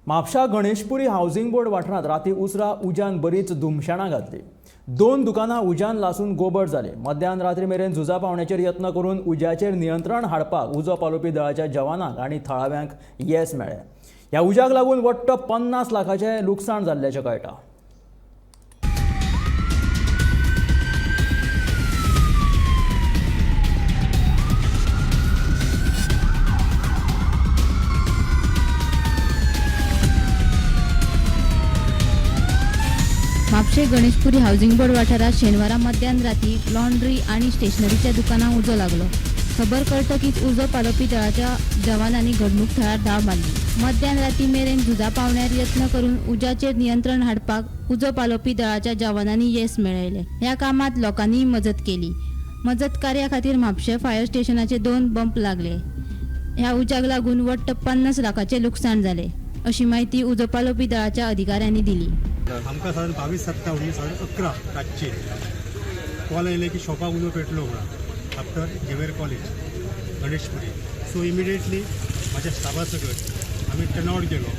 म्हापशा Ganeshpuri housing board वाठारांत राती उसरा उज्यान बरीच धुमशेणां घातली. 2 दुकानां उज्यान लासून गोबर जाली. मध्यान रात्री मेरेन झुजा पावण्याचेर यत्न करून उज्याचेर नियंत्रण हाडपाक उजो पालोवपी दळाच्या जवानांक आनी थळाव्यांक येस मेळ्ळें. ह्या उज्याक लागून वट्ट 50 लाखाचें लुकसाण जाल्ल्याचें कळटा. म्हापशें गणेशपुरी हावसिंग बोर्ड वाठारात शेनवारा मध्यान राती लॉन्ड्री आनी स्टेशनरीच्या दुकानांक उजो लागलो. खबर कळटकीच उजो पालोवपी दळाच्या जवानांनी घडणूक थळार धांव मारली. मध्यान राती मेरेन झुजा पावण्यार यत्न करून उज्याचेर नियंत्रण हाडपाक उजो पालोवपी दळाच्या जवानांनी येस मेळयलें. ह्या कामात लोकांनीय मजत केली. मजत कार्या खातीर म्हापशें फायर स्टेशनाचे 2 बंप लागले. ह्या उज्याक लागून वट्ट 50 लाखाचें लुकसाण जालें अशी म्हायती उजो पालोवपी दळाच्या अधिकाऱ्यांनी दिली. आमकां सादारण 22:57 11:30 रातचे कॉल आयले की शॉपाक उजो पेटलो म्हणून after Xavier college Ganeshpuri. So immediately म्हाज्या स्टाफा सकट आमी टर्नआवट केलो.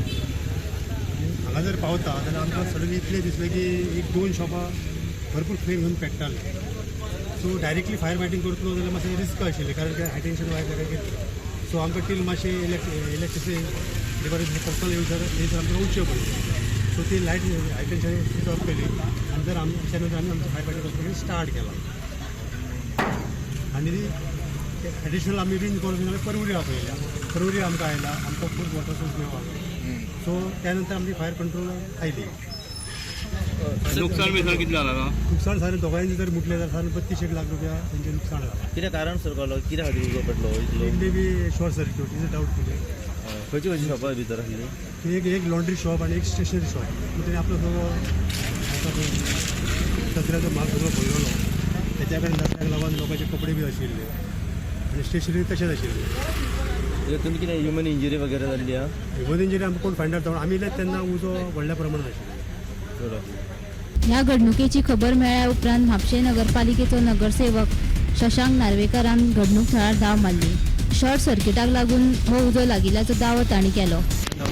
हांगा जर पावता जाल्यार आमकां सडनली इतलें दिसलें की 1-2 शॉपां भरपूर फ्लेम घेवन पेट्टाले. सो डायरेक्टली फायर फायटींग करतलो जाल्यार मातशें रिस्क आशिल्लें, कारण की हाय टेंशन वायर जाल्यार कितें. सो आमकां टील मातशें इलेक्ट्रिसिटी डिपार्टमेंट पर्सनल येयसर आमकां वचचें पडलें. सो ती light high tension switch off केली आनी जर आमच्या नंतर आमी आमचें फायर फायटींग करपाक स्टार्ट केलां. आनी एडिशनल आमी रिंग करून जाल्यार परवरी आपयल्या. परवरी आमकां आयला, आमकां खूब वॉटर सोर्स मेळ्ळो. सो त्या नंतर आमची फायर कंट्रोल आयली. नुकसान बिकसान कितलें जालां? नुकसान साधारण दोगांयचें जर म्हटलें जाल्यार साधारण 32 लाख रुपया तेंचें नुकसान जालां. कितें कारण सर कळ्ळो कित्या खातीर उजो पेटलो इतलो? It may be short circuit is a doubt कितें. खंयची खंयची शॉपां भितर आसली? एक लॉन्ड्री शॉप आनी एक स्टेशनरी शॉप. तेणी आपलो सगळो दसऱ्याचो माल सगळो भरलेलो, तेच्या कडेन दसऱ्याक लागून लोकांचे कपडे बी आशिल्ले आनी स्टेशनरी तशेंच आशिल्ले. तुमी कितें ह्युमन इंजरी वगैरे जाल्ली आहा? ह्युमन इंजरी आमकां कोण फायंड आउट जावन आमी येयले तेन्ना उजो व्हडल्या प्रमाणात आशिल्लो. चड आसली. ह्या घडणुकेची खबर मेळ्ळ्या उपरांत म्हापशें नगरपालिकेचो नगरसेवक शशांक नार्वेकारान घडणूक थळार धांव मारली. शॉर्ट सर्किटाक लागून हो उजो लागिल्ल्याचो दावो तांणी केलो.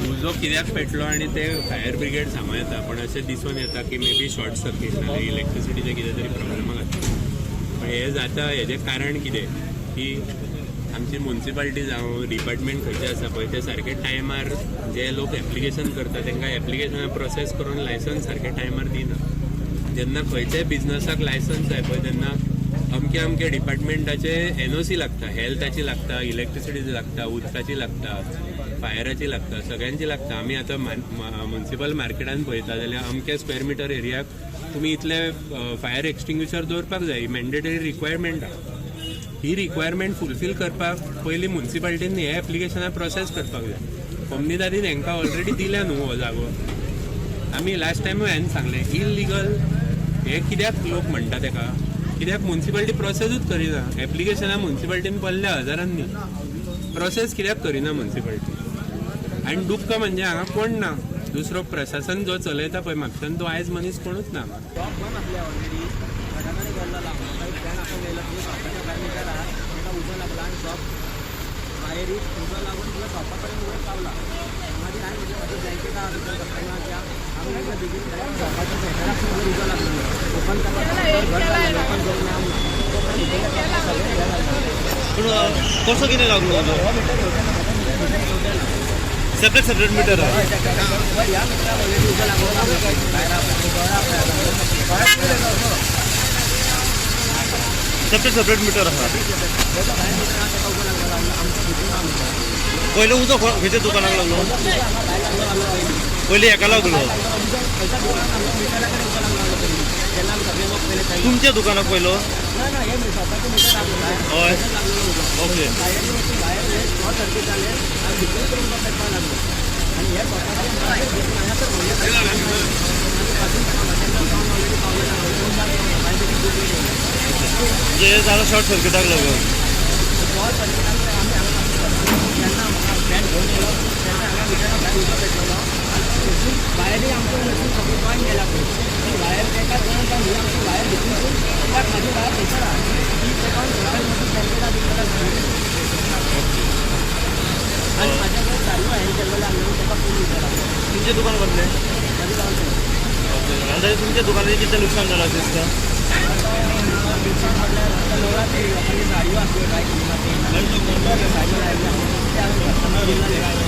उजो कित्याक पेटलो आनी ते फायर ब्रिगेड सांगूं येता, पण अशें दिसून येता की मे बी शॉर्ट सर्कीट नाल्यार इलेक्ट्रिसिटीचे कितें तरी प्रॉब्लमा खातीर. पण हें जाता हेजें कारण कितें की आमची मुन्सिपाल्टी जावं डिपार्टमेंट खंयचें आसा पळय ते सारके टायमार जे लोक एप्लिकेशन करता तांकां एप्लिकेशनां प्रोसेस करून लायसन्स सारकें टायमार दिना. जेन्ना खंयच्याय बिजनसाक लायसन्स जाय पळय तेन्ना अमके अमके डिपार्टमेंटाचे एनओसी लागता, हेल्थाची लागता, इलेक्ट्रिसिटीची लागता, उदकाची लागता, फायराची लागता, सगळ्यांची लागता. आमी आतां मुन्सिपल मार्केटान पळयता जाल्यार अमके स्क्वेअर मिटर एरियाक तुमी इतले फायर एक्सटिंग्विशर दवरपाक जाय, ही मॅन्डेटरी रिक्वायरमेंट आहा. ही रिक्वायरमेंट फुलफील करपाक पयलीं मुन्सिपाल्टीन हे एप्लिकेशनां प्रोसेस करपाक जाय. कोमनिदादीन हांकां ऑलरेडी दिल्या न्हू हो जागो. आमी लास्ट टायमूय हांवें सांगलें इलिगल हे कित्याक लोक म्हणटा तेका, कित्याक मुन्सिपाल्टी प्रोसेसूच करिना. एप्लिकेशनां मुन्सिपाल्टीन पडल्या हजारांनी, प्रोसेस कित्याक करिना मुन्सिपाल्टी. आनी दुख्ख म्हणजे हांगा कोण ना, दुसरो प्रशासन जो चलयता पळय म्हापशान तो आयज मनीस कोणूच ना. शॉप बंद आसलें ऑलरेडी, घरा कडेन गेल्लो म्हाका एक फ्रेंड आसा येयलो, तुमी शॉपाच्या भायर मिटर आहा ताका उजो लागला आनी शॉप वायरीक उजो लागून तुका शॉपा कडेन वयर पावला. मागीर हांवें म्हजें म्हजें ब्लँकेट आहा भितर कस्टमराच्या, आमी येयले बेगीन शॉपाच्या शटराक वयर उजो लागलेलो. ओपन करपाक घर जालें, ओपन करून भितरलें सगळें हें जालें. पूण कसो कितें लागलो उजो? हो मिटर भितर येवचें ना. सेपरेट सेपरेट मिटर आहा. हय, सेपरेट. ह्या मिटराक ऑलरेडी उजो लागलो, भायर आहा, सेपरेट सेपरेट मिटर आहा. भायर मिटर आहा ताका उजो लागलेलो, आमच्या भितून आहा मिटर. पयलो उजो खंयच्या दुकानाक लागलो? पयलीं हेका लागलो तुमच्या दुकानाक पयलो? हय, ओके. म्हणजे हें जालां शॉर्ट सर्किटाक लागून. वायरी आमच्या मशीन सगळी जॉईन केल्या पळय, ती वायर एका जॉईन जावन ही आमची वायर भितून कित्याक म्हाजी वायर थंयसर आहा ती तेका मशीन बँकेटा भितर आनी म्हाज्या कडेन चालू हांवें केल्लेलें आसलें ताका फूल मिटर आहा. तुमचें दुकान कसलें? ओके. आनी तुमच्या दुकानाचें कितें नुकसान जालां अशें दिसता? नुकसान म्हटल्यार आतां नवरात्री लोकांनी साडयो आसल्यो ड्राय क्लिनिंगाची साडयो लायल्यो ते हांवें कस्टमर दिल्ले.